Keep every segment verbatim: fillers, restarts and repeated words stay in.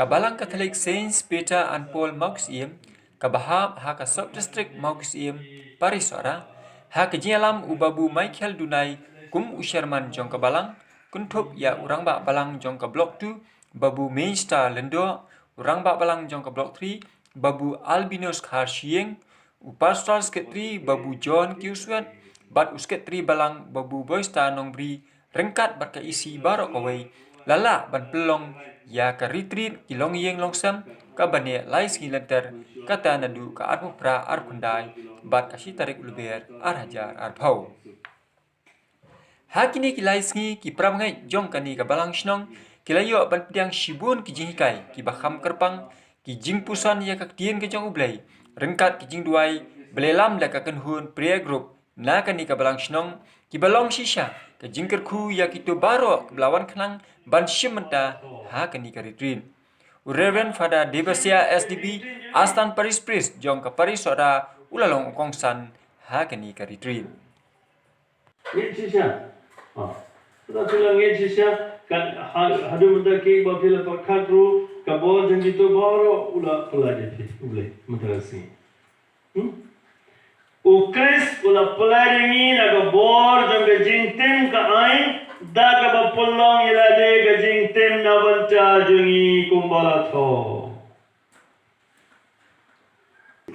Ka Balang Katholik Saint Peter and Paul Mawksyiem, kaba hap ha ka Sub District Mawksyiem, Parish Sohra, ha ka jingïalam u Babu Michael Dunai kum u Chairman jong ka Balang, kynthup ïa u Rangbah Balang jong ka Block two, Babu Mainstar Lyngdoh, u Rangbah Balang jong ka Block three, Babu Albinus Kharshiing, u Pastoral Secretary Babu John Kiuswet, bad u Secretary Balang Babu Boysta Nongbri, ryngkat bad ka E C baroh kawei, la lah ban pynlong ïa ka retreat ki longïing longsem, kaba neh lai sngi lynter, kata naduh ka arphew phra arphew khyndai, bad ka shi tarik u Lber arhajar arphew. Ha kine ki lai sngi, ki parabangeit jong kane ka Balang Shnong ki la ïoh ban pdiang shibun ki jinghikai kiba kham kyrpang, ki jingpuson ïa ka ktien ka jong U Blei, ryngkat ki jingduwai ba la ïalam da ka kynhun prayer group na kane ka Balang Shnong, kiba long shisha ka jingkyrkhu ïa kito baroh kiba la wan khnang ban shim bynta ha kane ka retreat. U Reverend Father Debasia S D B, Assistant Parish Priest jong ka Parish Sohra, u la long u kongsan ha kane ka retreat. Ngeit shisha. Ah. Lada phi la ngeit shisha, kan ha, haduh mynta ki ba phi la pyrkhat ruh, ka bor jong kito baroh u la pynlait ïa phi, U Blei, mynta ka sngi. Hmm? U Khrist u la pynlait ïa ngi na ka bor jong ka jingtim ka ai, da kaba pynlong ïa lade ka jingtim na bynta jong ngi kumba la thoh.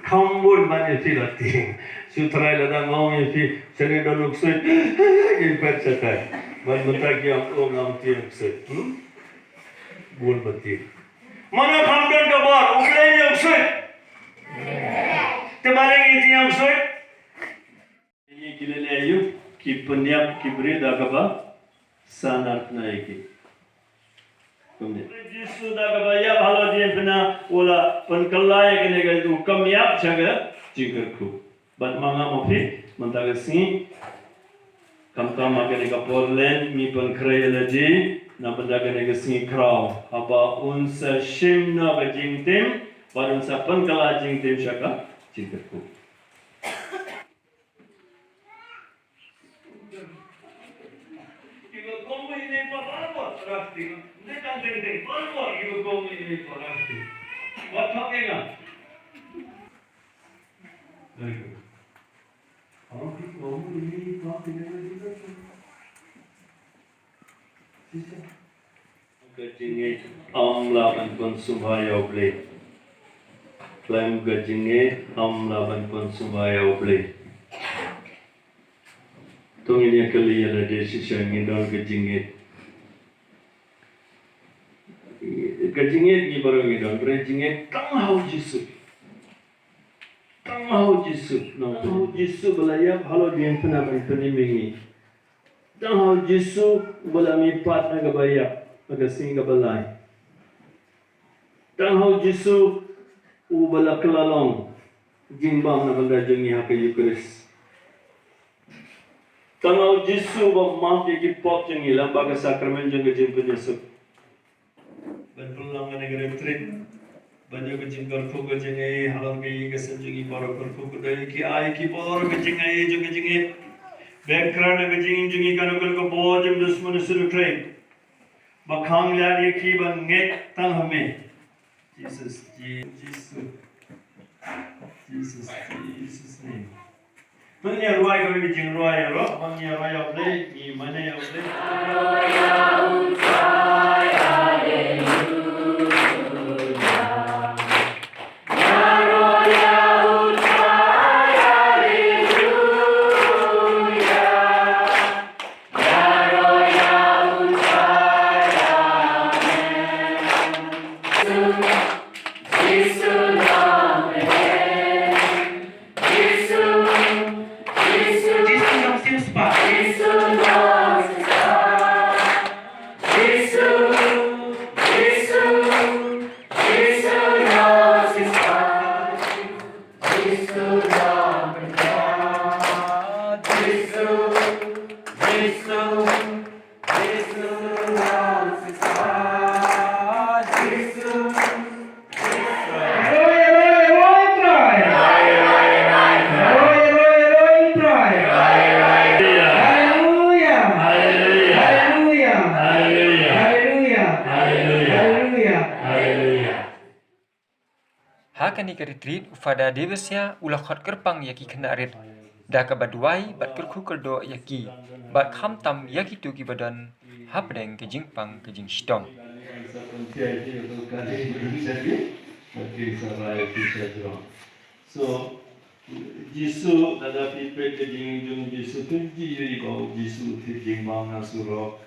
Kham bun ban ïa phi la tieng. Shu trai lada nga ong ïa phi, shane don u ksuid. Ngin phet shatai. Ban mynta ki ong, oh, ngam tieng ksuid. Hmm? Bun ba tieng. Mano kham don ka bor, U Blei ne u ksuid? Te balei ngi tieng ksuid? Ngi ki leh leh aïu, ki pynïap ki briew da kaba san artna ïa ki. Kumne. Jisu da kaba ïap halor jingpynïap u la pynkylla ïa kane ka, u kam ïap sha ka jingkyrkhu. Bad ma nga ma phi mynta ka sngi, khamtam ha kane ka por Lent ngi pynkhreh ïa lade na bynta kane ka sngi khraw, haba un sa shim noh ka jingtim bad un sa pynkylla jingtim sha ka jingkyrkhu. Very good. Sister. Ka jingngeit ym lah ban pynsngewbha ïa U Blei. Khlem ka jingngeit ym lah ban pynsngewbha ïa U Blei. To ngin ïa kylli ïa lade shisha, ngi don ka jingngeit. Ka jingngeit ngi baroh ngi don, hynrei jingngeit tang ha U Jisu. Tang ha U Jisu, nang tang ha U Jisu ba la ïap halor jingpynïap ban pynim ïa ngi. Tang ha U Jisu uba la mihpat na kaba ïap ha ka sngi kaba lai. Tang ha U Jisu uba la kylla long jingbam na bynta jong ngi ha ka Eukharist. Tang ha U Jisu uba map ïa ki pop jong ngi lyngba ka sakramen jong ka jingpynïasuk. Ban pynlong kane ka retreat, ban ïoh ka jingkyrkhu ka jingaiei halor ka ïing ka sem jong ngi baroh, kyrkhu ka dei ki ai ki bor ka jingaiei jong ka jingngeit. Ba kren ka jingim jong ngi kan ïoh ka bor jong u dushman u suri khrei. Ba khang lad ïa ki ban ngeit tang ha me. Jesus, Je-, Jesus. Jesus, Jesus name. Ngi ïa rwai ka jingrwai ïa roh, ngi ïa rwai ïa U Blei, ngi mane ïa U Blei. Ha kane ka retreat, u Fada Debasia u la khot kyrpang ïa ki khynnah rit da kaba duwai bad kyrkhu kyrdoh ïa ki bad khamtam ïa kito kiba don hapdeng ka jingpang ka jingshitom. So, Jisu, lada phi peit ka jingim jong Jisu, phin ïohi ba u Jisu u thied jingbam na surok.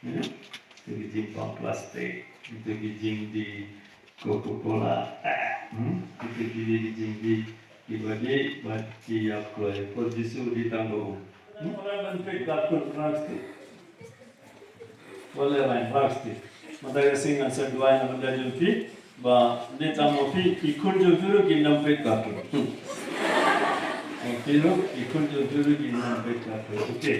Hmm? Ito ki jingbam plastik, ito ki jingdie Coca-Cola. Hmm? Ito ki dei ki jingdie kiba dei bad ki ïap kloi. Por Jisu u dei tang ba u. Hmm? Wan leh ban peit cartoon plastik. Wan leh ban plastik. Mynta ka sngi ngan sa duwai na bynta jong phi ba dei tang ba phi, ki khun jong phi ruh kin ym peit cartoon. Hmm. Phi ruh, ki khun jong phi ruh kin ym peit cartoon. Okay.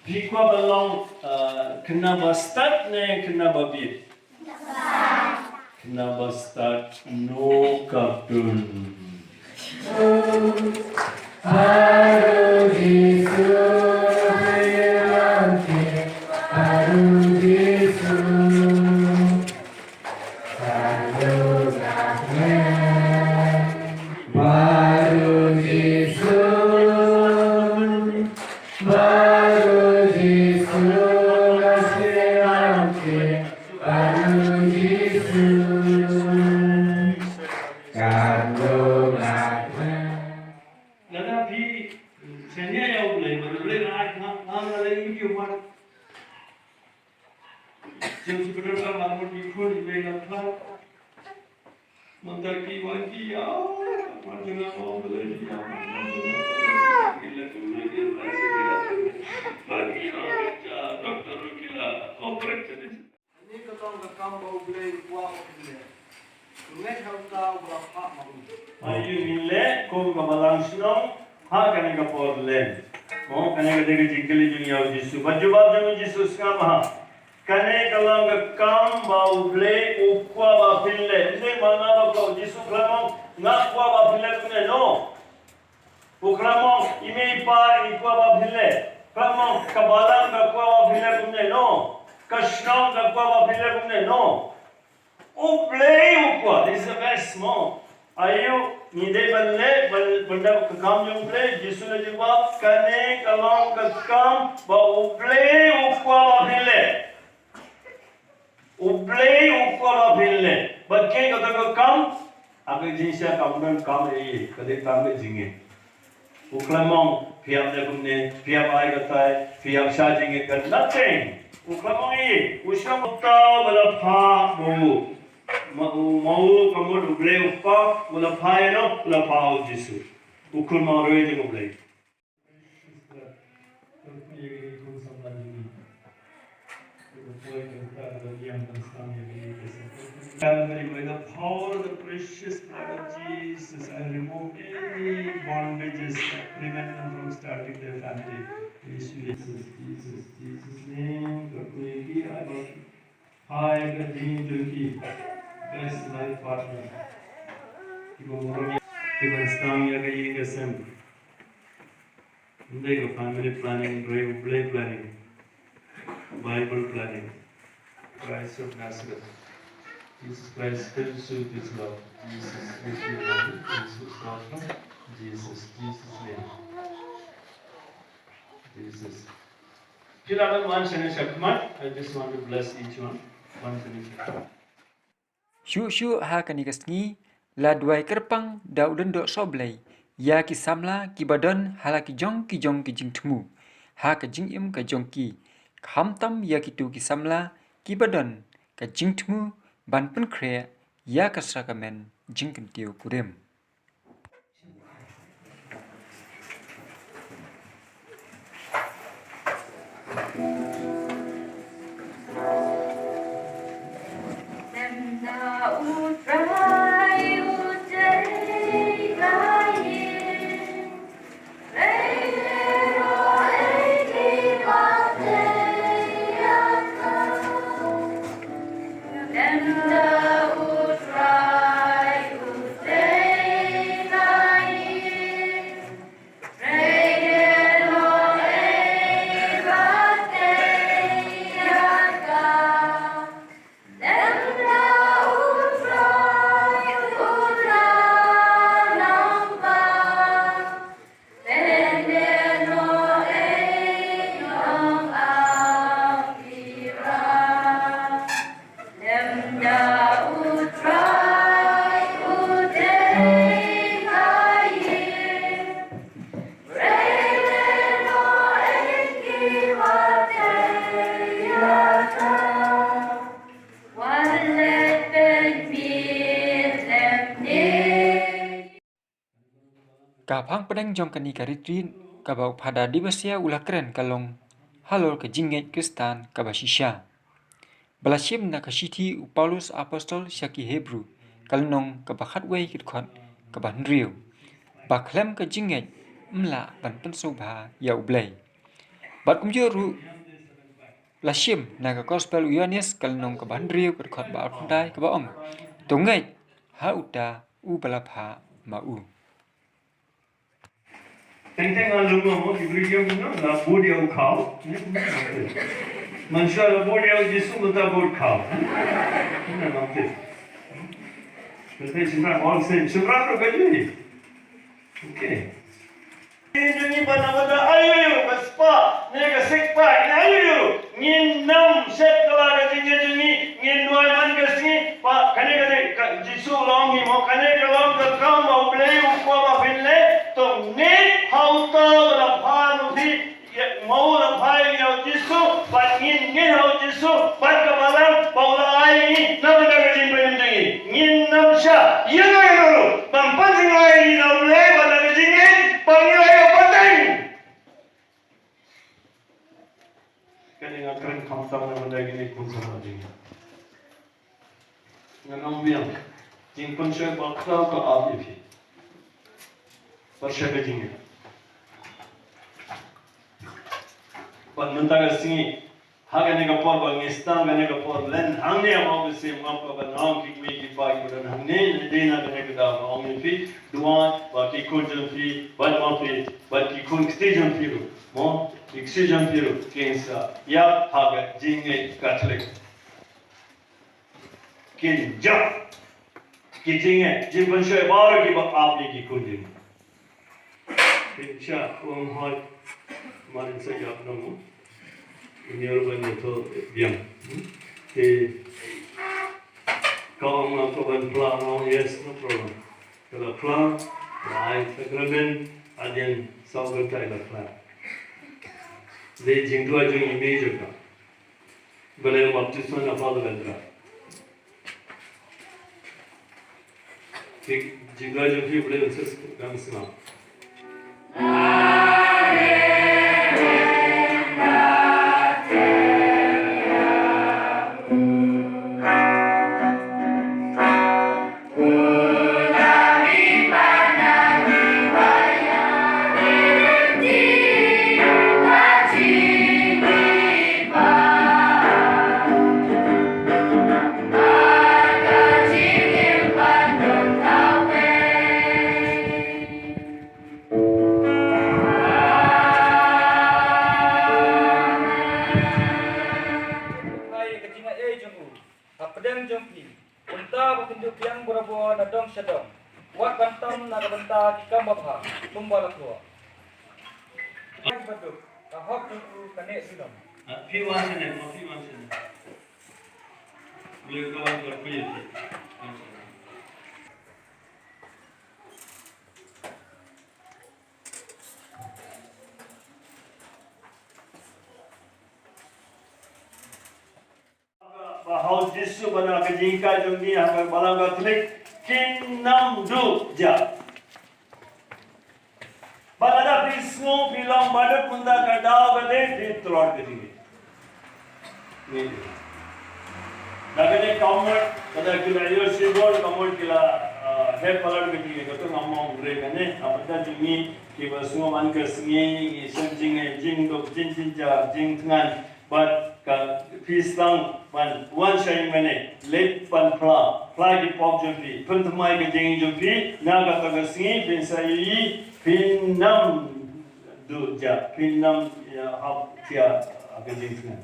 Phi kwah ba long, uh, khynnah ba stad ne khynnah ba bieit? Khynnah ba stad, no cartoon. Lada phi shaniah ïa U Blei, ba U Blei la ai, nga, nga, nga la ïohi ïa u mar. Jong ki pyndonkam arngut ki khun, i mei la phla. Mynta ki wan ki ïaw, wan jong nga, wan jong nga, wan jong nga. Ki la kum na ki la, ki la. Ba ki ïaw, doctor ki la operate. Kane ka long ka kam ba U Blei u kwah ba phin leh. Ngeit ha uta uba la phah ma u. Aïu ngin leh kum ka balang shnong ha kane ka por Lent? Mo, kane ka dei ka jingkylli jong ngi ïa u Jisu. Bad jubab jong u Jisu sngap bha. Kane ka long ka kam ba U Blei u kwah ba phin leh. Ym dei ma nga ba kwah, u Jisu u khlem ong nga kwah ba phin leh kumne, no. U khlem ong i mei i pa i kwah ba phin leh. Khlem ong ka balang ka kwah ba phin leh kumne, no. Ka shnong ka kwah ba phin leh kumne, no. U Blei u kwah, this is the best, mo. Aïu ngi dei ban leh, ban, ban da ka kam jong U Blei? Jisu u la jubab, kane ka long ka kam ba U Blei u kwah ba phin leh. U Blei u kwah ba phin leh. Bad kaei kata ka kam? Ha ka jingshisha kam don kam ei ei, ka dei tang ka jingngeit. U khlem ong phi hap leh kumne, phi hap ai katai, phi hap shah jingngeit, ka nothing. U khlem ong ei ei. U shu ong uta uba la phah ma u. Ma u, ma u ka mut U Blei u Kpa, u la phah ïano, u la phah u Jisu. U khun marwei jong U Blei. Calvary, by the power of the precious blood of Jesus, I remove any bondages that prevent them from starting their family. Jesus, Jesus, Jesus' name, God, we give our Hai ka jingim jong ki, best life partner. Kiba burom, kiba sdang ïa ka ïing ka sem. Ym dei ka family planning, hynrei U Blei planning. Bible planning. Christ of Nazareth. Jesus Christ, fill us with his love. Jesus, make me holy. Jesus, Christ, Jesus, Jesus' name. Jesus. Phi lah ban wan shane shakhmat, I just want to bless each one. Wan shane shakhmat. Shuh shuh ha kane ka sngi, la duwai kyrpang da u lyngdoh sohblei ïa ki samla kiba don ha la ki jong ki jong ki jingthmu ha ka jingim ka jong ki, khamtam ïa kito ki samla kiba don ka jingthmu ban pynkhreh ïa ka sakramen jingkyntiew kurim. Ka phang pdeng jong kane ka retreat kaba u Phadar Dibasia u la kren ka long halor ka jingngeit Khristan kaba shisha. Ba la shim na ka shithi u Paulus Apostol sha ki Hebru, ka lynnong kaba khatwei, ka dkhot kaba hynriew. Ba khlem ka jingngeit ym lah ban pynsngewbha ïa U Blei. Bad kumjuh ruh la shim na ka Gospel u Ïoannis ka lynnong kaba hynriew, ka dkhot ba arphew khyndai, kaba ong: To ngeit ha uta uba la phah ma u. Teng teng nga lum mo ki briew ïa u, no, la bud ïa u khaw. Mynshuwa la bud ïa u Jisu, mynta bud khaw. Nga ngam tip. Teng teng shynrang, all same. Shynrang ruh ka jong ngi. Okay. Ngi jong ngi ba na bynta aïu aïu, ka spah ne ka sitspah, ne aïu aïu, ngin nym shet kylla ka jingngeit jong ngi, ngin duwai man ka sngi. Ba kane ka dei ka Jisu u la ong hi mo, kane ka long ka kam ba U Blei u kwah ba phin leh, to ngeit ha uta uba la phah ïa phi, ïa, mo, u la phah ïa u Jisu, bad ngin ngeit ha u Jisu bad ka balang ba u la ai ïa ngi na bynta ka jingpynim jong ngi. Ngin nym shah ïa ngi ruh ban pynjngai ïa ngi na U Blei bad na ka jingngeit ba ngi la ïoh pateng. Kane nga kren khamtam na bynta kine ki khun samla jong ngi. Ngan ong biang, jingpynshoi bakhraw ka ap ïa phi. Pynshoi ka jingngeit. Bad mynta ka sngi, ha kane ka por ba ngi sdang kane ka por, lehse hangne ha u Mynsiem Bakhuid ban ong ki kmie ki kpa kiba don hangne, lada dei na kane ka daw, nga ong ïa phi, duwai ba ki khun jong phi, bad ma phi, bad ki khun kti jong phi ruh, mo, ki kti jong phi ruh kin sa ïap ha ka jingngeit Katholik. Kin jop ki jingngeit, jingpynshoi baroh kiba ap ïa ki khun jong ngi. Kin shah, u ong hooid, mar in sa ïap nong. Une ruh ban ïathuh biang. Te ka ong nga kwah ban phla, nga ong yes, no problem. Ka la phla, la ai sakramen, hadien saw kynta la phla. Dei jingduwai jong i mei jong ka. Balei baptisma na Father Vendra. Ki jingduwai jong phi Blei un sa dang sngap. Ai ka jingaiei jong u hapdeng jong phi, kumta ba phin duh biang barabor na dong sha dong, wat ban tam na ka bynta ki kam babha, kumba la thoh. Ai ba duk, ka hok jong u ka neh junom. Phi wan shane, mo, phi wan shane. Blei u wan kyrkhu ïa phi. Ba ha u Jisu, ba na ka jinghikai jong ngi ha ka Balang Katholik, kin nym duh jia. Ba lada phi sngew phi long baduk mynta ka daw ka dei phi tlot ka jingngeit. Ngi. Da kane ka mut, lada ki la ïoh shibun ka mut ki la, ah, heh palat ka jingngeit, kato ngam ong re kane, hapdeng jong ngi kiba sngew man ka sngi, ngi shem jingngeit, jingduk, jingjynjar, jingthngan. Bad ka phi sdang ban wan sha ïing mane, leit ban phla, phla ki pop jong phi, pynthymmai ka jingim jong phi, na kata ka sngi phin sa ïohi phin nym duh jia, phin nym, ïa, hap thiah ha ka jingthngan.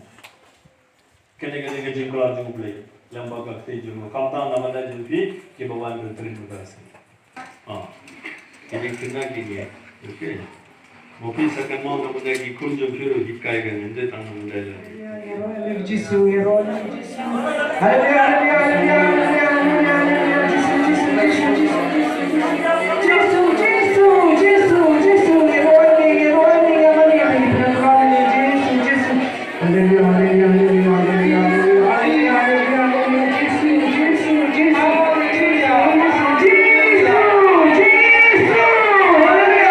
Kane ka dei ka jingkular jong U Blei lem bad ka ktien jong u, khamtam na bynta jong phi kiba wan ban trei mynta ka sngi. Ah. Ki jingkynmaw ki ngi. Okay. Mo phi sa kynmaw na bynta ki khun jong phi ruh, hikai ka ngi, ym dei tang na bynta jong phi. Jisu, Jisu. Haleluya, haleluya, haleluya, haleluya, haleluya, haleluya. Jisu, Jisu, Jisu, Jisu, Jisu. Jisu, Jisu, Jisu, Jisu. Haleluya, haleluya, haleluya, haleluya, haleluya, haleluya, haleluya, haleluya, Jisu, Jisu, Jisu, Jisu, Jisu, Jisu, Jisu, haleluya.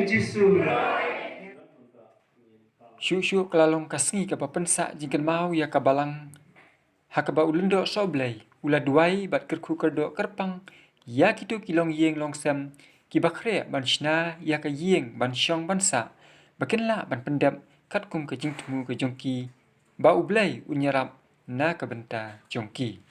Jisu. Shuh shuh ka la long ka sngi kaba pynsah jingkynmaw ïa ka balang, ha kaba u lyngdoh sohblei u la duwai bad kyrkhu kyrdoh kyrpang ïa kito ki longïing longsem kiba khreh ban shna ïa ka ïing ban shong ban sah, ba kin lah ban pyndep katkum ka jingthmu ka jong ki, ba U Blei un ïarap na ka bynta jong ki.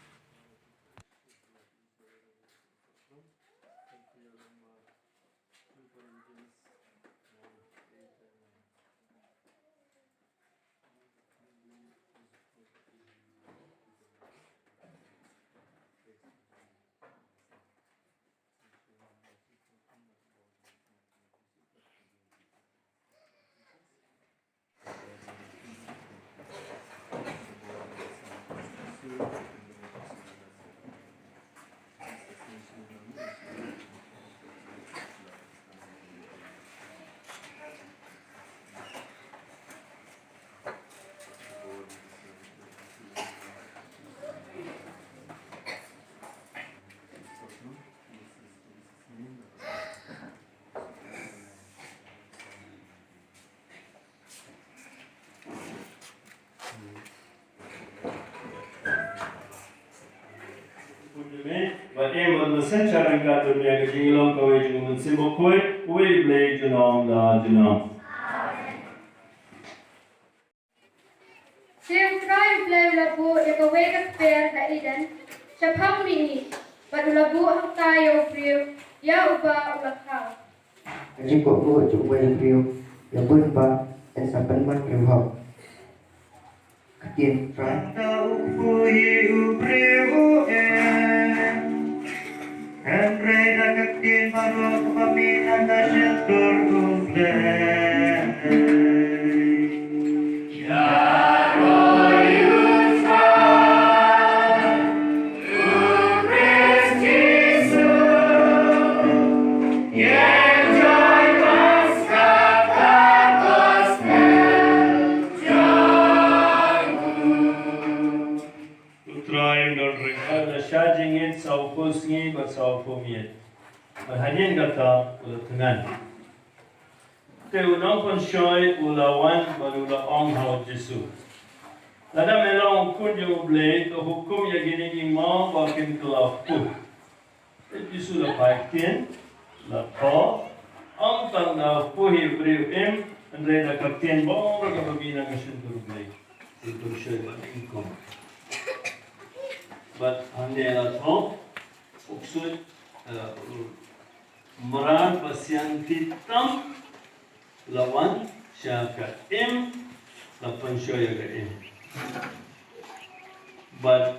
Bad em bad mynsiem sha ryngkat bad me ha ka jinglong kawei jong u Mynsiem Bakhuid, uwei U Blei junom la junom. Siem Trai U Blei u la buh ïa kawei ka kper ha Eden shaphang mihngi, bad u la buh hangta ïa u briew ïa uba u la khaw. Ka jingkohnguh jong uwei u briew ïa bun bah yn sa pynman riewhok. Ka ktien Trai. Hangta u kpu hi u briew u im, hynrei da ka ktien baroh kaba mih na ka shyntur U Blei. U Trai un don ryngkat, u la shah jingngeit sawphew sngi bad sawphew miet. Bad hadien kata u la thngan. Te u nongpynshoi u la wan bad u la ong ha u Jisu, lada me long u Khun jong U Blei, to hukum ïa kine ki maw ba kin kylla kpu. Te Jisu la phai ktien, la thoh, ym tang da u kpu hi u briew u im, hynrei da ka ktien baroh kaba mih na ka shyntur U Blei. Te u pynshoi bad nyngkong. Bad hangne la thoh, u ksuid, eh, u mrad ba sianti tam la wan sha ka im, la pynshoi ïa ka im. Bad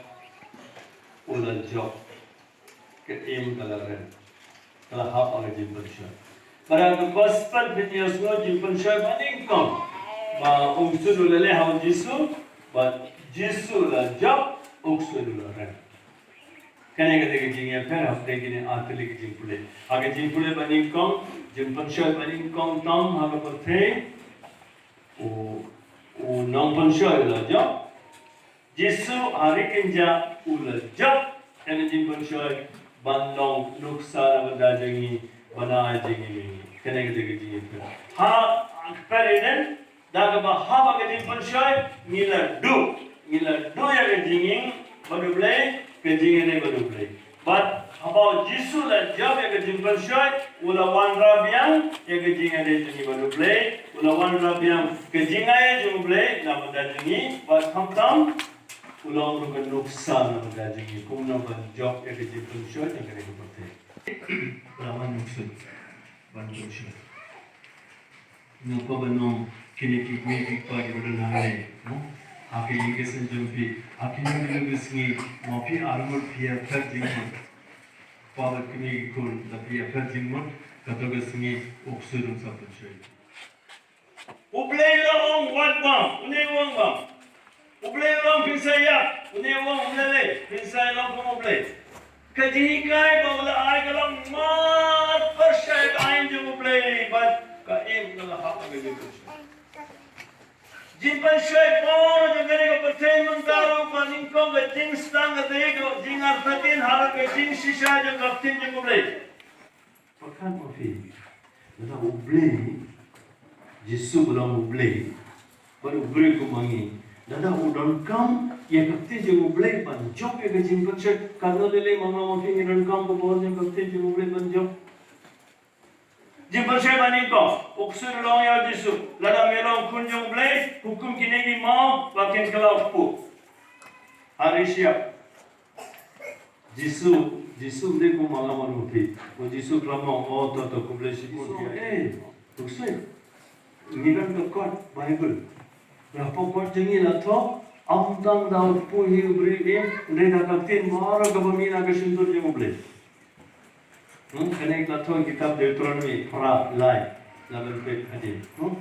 u la jop. Ka im ka la rem. Ka la hap ha ka jingpynshoi. Bad ha ka gospel phin ïohsngew jingpynshoi ba nyngkong. Ba u ksuid u la leh ha u Jisu, bad Jisu u la jop, u ksuid u la rem. Kane ka dei ka jingïapher hapdeng kine ar tylli ki jingpule. Ha ka jingpule ba nyngkong, jingpynshoi ba nyngkong tam ha ka pyrthei. U, u nongpynshoi u la jop. Jisu ha ri kynjah u la jop ïa ka jingpynshoi ban long nuksa na bynta jong ngi, ban ai jingim ïa ngi. Kane ka dei ka jingim. Ha ka kper Eden, da kaba hap ha ka jingpynshoi, ngi la duh, ngi la duh ïa ka jingim bad U Blei, ka jingïadei bad U Blei. Bad haba u Jisu la jop ïa ka jingpynshoi, u la wanrah biang ïa ka jingïadei jong ngi bad U Blei, u la wanrah biang ka jingaiei jong U Blei na bynta jong ngi, bad khamtam u long ruh ka nuksa na bynta jong ngi, kumno ban jop ïa ka jingpynshoi jong kane ka pyrthei. U la wan nuksa ban pynshoi. Nga kwah ban ong kine ki kmie ki kpa kiba don hangne, mo? Ha ka ïing ka sem jong phi, ha kine ki sngi, mo, phi arngut phi ïapher jingmut. Kpa bad kmie ki khun, lada phi ïapher jingmut, kato ka sngi u ksuid un sa pynshoi. U Blei u la ong wat bam, une u ong bam. U Blei u la ong phin sa ïap, une u ong um lei lei, phin sa long kum U Blei. Ka jinghikai ba u la ai ka long marpyrshah ïa ka aiñ jong U Blei bad ka im ka la hap ha ka jingpynshoi. Jingpynshoi baroh jong kane ka pyrthei mynta ruh ba nyngkong ka jingsdang ka dei ka jingartatien ha ka jingshisha jong ka ktien jong U Blei. Pyrkhat ma phi. Lada U Blei, Jisu u long U Blei, bad u briew kum ma ngi, lada u donkam ïa ka ktien jong U Blei ban jop ïa ka jingpynshoi, katno lei lei ma nga ma phi ngi donkam ka bor jong ka ktien jong U Blei ban jop. Jingpynshoi ba nyngkong, u ksuid u ong ïa u Jisu, lada me long khun jong U Blei, hukum kine ki maw ba kin kylla u kpu. Ar shyiap. Jisu, Jisu ym dei kum ma nga ma phi. U Jisu u khlem ong, o to to, khublei shibun phi. Eh, u ksuid. Ngi don ka kot Baibl. Hapoh kot jong ngi la thoh, ym tang da u kpu hi u briew, hynrei da ka ktien baroh kaba mih na ka shyntur jong U Blei. Hmm, kane ka la thoh ha kitab Deuteronomi, phra, lai, la ban peit hadien. Hmm?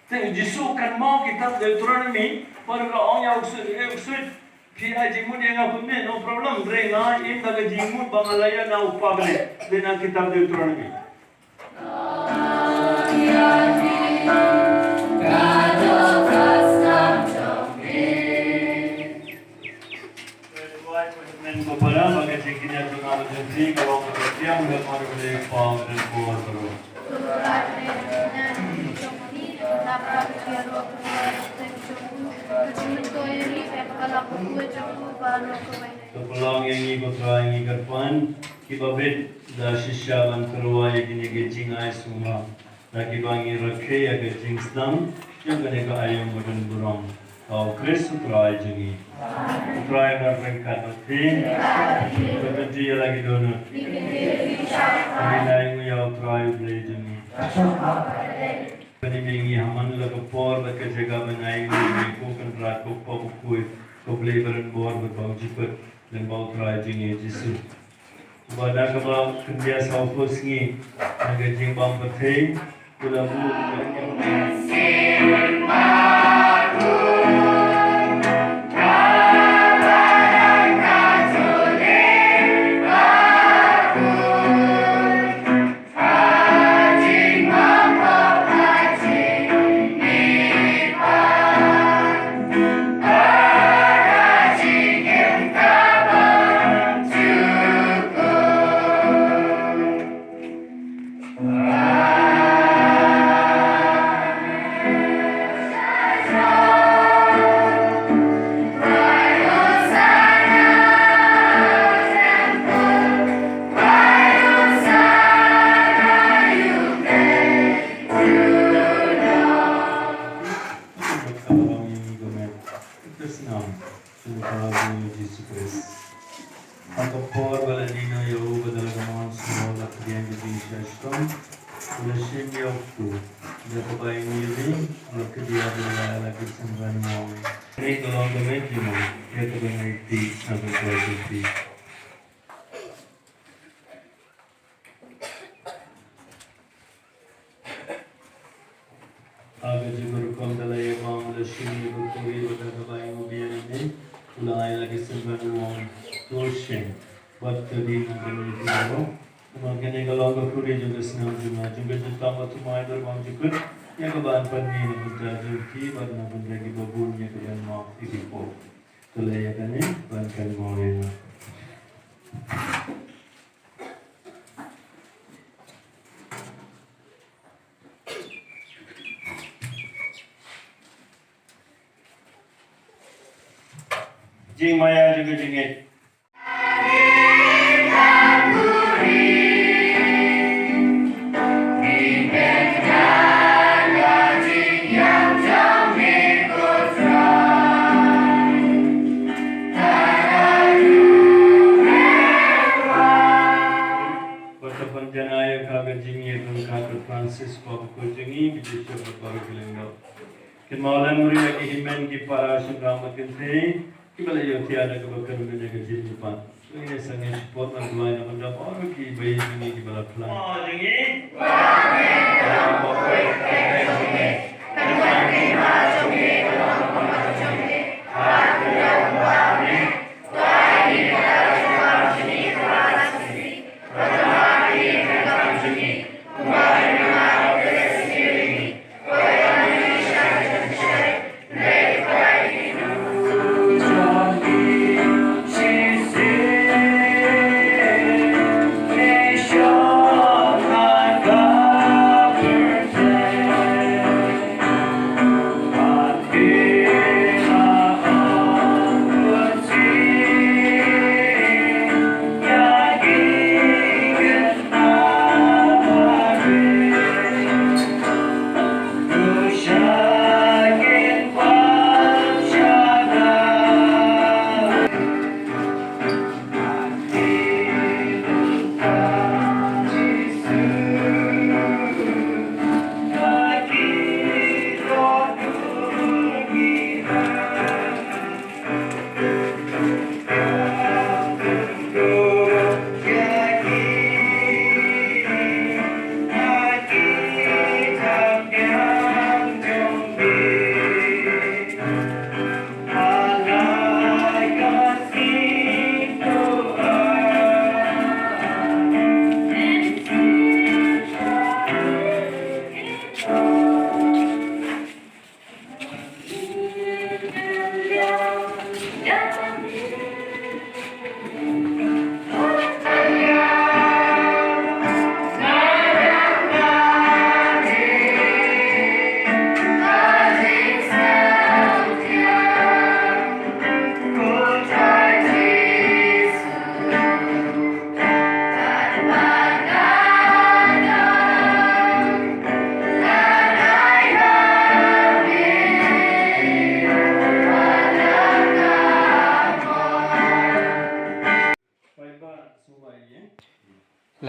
Te u Jisu u kynmaw kitab Deuteronomi, bad u la ong ïa u ksuid, eh u ksuid, phi ai jingmut ïa nga kumne, no problem, hynrei nga im da ka jingmut ba nga la ïoh na U Kpa Blei, dei na kitab Deuteronomi. Duwai ko hynmen ko para ba ka jingkynnoh jong nga bad jong phi ka long kaba khraw, bad ka long kaba kongsan baroh. Ka pynlong ïa ngi ko Trai ngi kyrpad kiba bit da shisha ban kyrwai ïa kine ki jingai sngewbha. Da kiba ngi rakhe ïa ka jingsdang jong kane ka aïom ba donburom, ka U Khrist U Trai jong ngi. U Trai un don ryngkat bad phi. Bad pynti ïa la ki dohnud. Ngin ai nguh ïa U Trai U Blei jong ngi. Bad ngin ïa ngi ha man la ka por bad ka jaka ban ai nguh ïa U Kynrad, U Kpa, U Khuid, U Blei ba donbor bad ba jukut, lyngba U Trai jong ngi Jisu. Uba da kaba khyndiat saw phew sngi na ka jingbym pyrthei, u la buh ïa ka Ka snam jong U Trai Jisu Khrist. Ha ka por ba la die noh ïa u, bad da la ka mon sngewbha la pdiang ka jingshah shitom, u la shim ïa u kpu, da kaba ainguh ïa u, u la kdiah bad u la ai la ki synran u ong, kane ka long ka met jong nga, ïa kaba ngi ïeit ha ka por jong phi. Ha ka jingrukom da la ïa bam, la shim ïa ka kuri bad da kaba ainguh biang ïa u, u la ai la ki synran u ong, to shim, bad to die noh kane baroh, namar kane ka long ka kuri jong ka snam jong nga, jong ka jingtap ba thymmai bad bymjukut, ïa kaba ngan pyni na ka bynta jong phi bad na ka bynta kiba bun, ïa kaba ngan map ïa ki paw. To leh ïa kane ban kynmaw ïa nga. Jingmaïa jong ka jingngeit. Bad to pynjanai ïa ka jingïeit ryngkat bad Francis Papa Kujungi, ki bishop bad baroh ki lyngdoh. Kynmaw lem ruh ïa ki hynmen ki para shynrang bad kynthei kiba la ïohthiah da kaba kyrmen ïa ka jingmihpat. Ngin ïa sangeh support bad duwai na bynta baroh kiba ïeit jong ngi kiba la phla.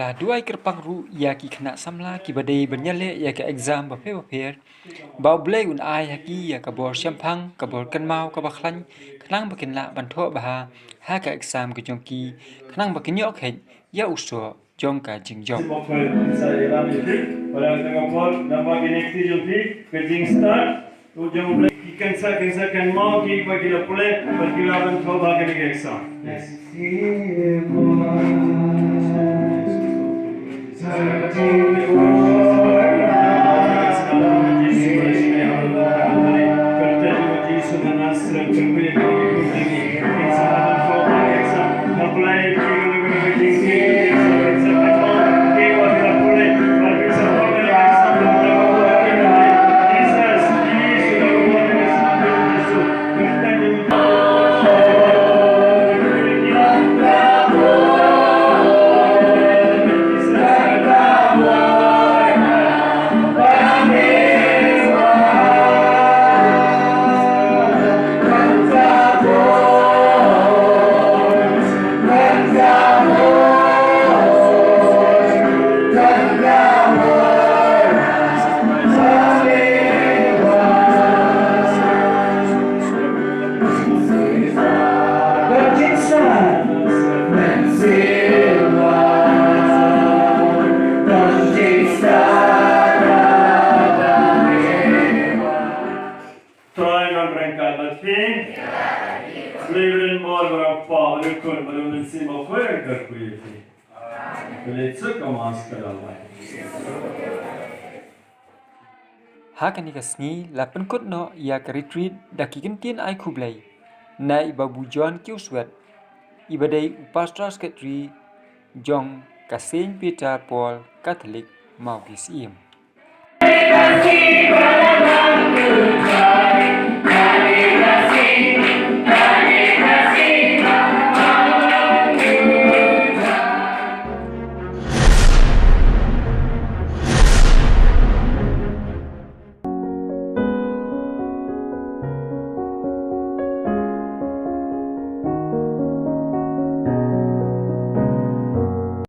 La duwai kyrpang ruh ïa ki khynnah samla kiba dei ban ïaleh ïa ka exam bapher bapher, ba U Blei un ai ha ki ïa ka bor shemphang, ka bor kynmaw kaba khlaiñ, khnang ba kin lah ban thoh bha ha ka exam ka jong ki, khnang ba kin ïoh kheit ïa u soh jong ka jingjop. Ki kynsa kynsa kynmaw ki ba ki la pule, ba ki la ban thoh bha kane ka exam. Yes. Trai, ngan ryngkat bad phi. Lei rin bor ba ngan pa ba ngan kun ba ngan mynsiem ba khuid ngan kyrkhu ïa phi. Lei suk ka mas ka dal lai. Ha kane ka sngi la pynkut noh ïa ka retreat da ki kyntien ai khublei na i Babu John Kiuswet, iba dei u Pastor Secretary jong ka Saint Peter Paul Catholic Mawkisiem.